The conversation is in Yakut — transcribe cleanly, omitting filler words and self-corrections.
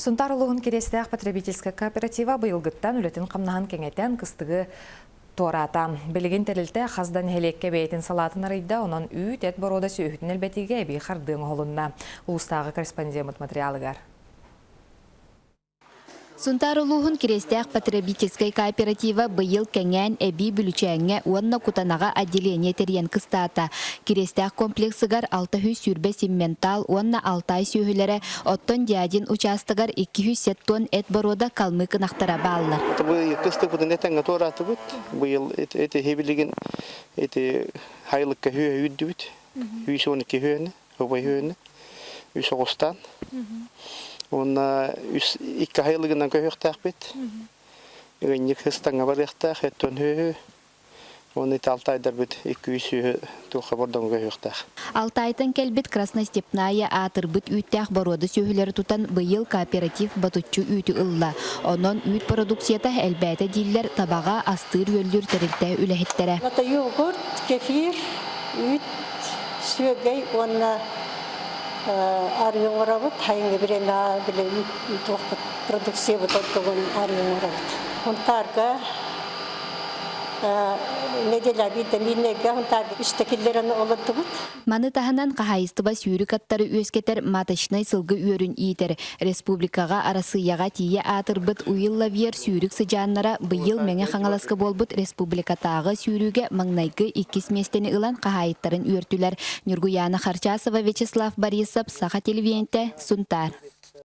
Сунтаар улууһун Кириэстээх потребительскай кооператива быйылгыттан үлэтин-хамнаһын кэҥэтэн кыстыгы туораата. Билигин тэрилтэ хас да нэһилиэккэ бэйэтин салаатын арыйда, онон үүт, эт боруода сүөһүтүн элбэтиигэ эбии хардыы оҥоһулунна. Улуустааҕы корреспондеммыт материалыгар. Сунтаар улууһун Кириэстээх потребительскай кооператива быйыл кэҥээн эбии Бүлүчээҥҥэ уонна Кутанаҕа отделение тэрийэн кыстаата. Кириэстээх комплексыгар 620 симментал уонна Алтай сүөһүлэрэ, оттон Дядин учаастагар 270 эт боруода калмык ынахтара бааллар. Быйыл кыстыкпытын этэҥҥэ туораатыбыт. Быйыл эти билигин эти хайылыкка үһүө үүрдүбүт. 112 үһүөнү. Убай үһүөнү үс оҕустаан уонна үс икки аһылыгынан көһүөхтээхпит. Ыанньык ыстаҥа барыахтаах, эттон үһү уонна ити алтайдарбыт икки үс үһү туохха бордоҥго көһүөхтээх. Алтайтан кэлбит Красностепная аатырбыт үүттээх боруода сүөһүлэри тутан быйыл кооператив ботуччу үүтү ылла. Онон үүт продукцията элбээтэ дииллэр табаҕа астыыр-үөллүүр тэрилтэ үлэһиттэрэ. Йогурт, кефир, үүт сүөгэй уонна арыы оҥоробут. Хайыҥҥы бириэмэҕэ били туохпут продукциябыт ордугун арыы оҥоробут. Хунтаарга неделя биирдэ мииннэйгэ Хунтаарга үстэ киллэрэн олордубут. Маны таһынан хаһаайыстыба сүүрүк аттары үөскэтэр маточнай сылгы үөрүн иитэр. Республикаҕа, Арассыыйаҕа тиийэ аатырбыт Уилл Лавьер сүүрүк сыдьааннара быйыл Мэҥэ Хаҥаласка буолбут республикатааҕы сүүрүүгэ маҥнайгы иккис миэстэни ылан хаһаайыттарын үөртүлэр. Ньургуйаана Харчасова, Вячеслав Борисов, Саха телевидениетэ, Сунтаар.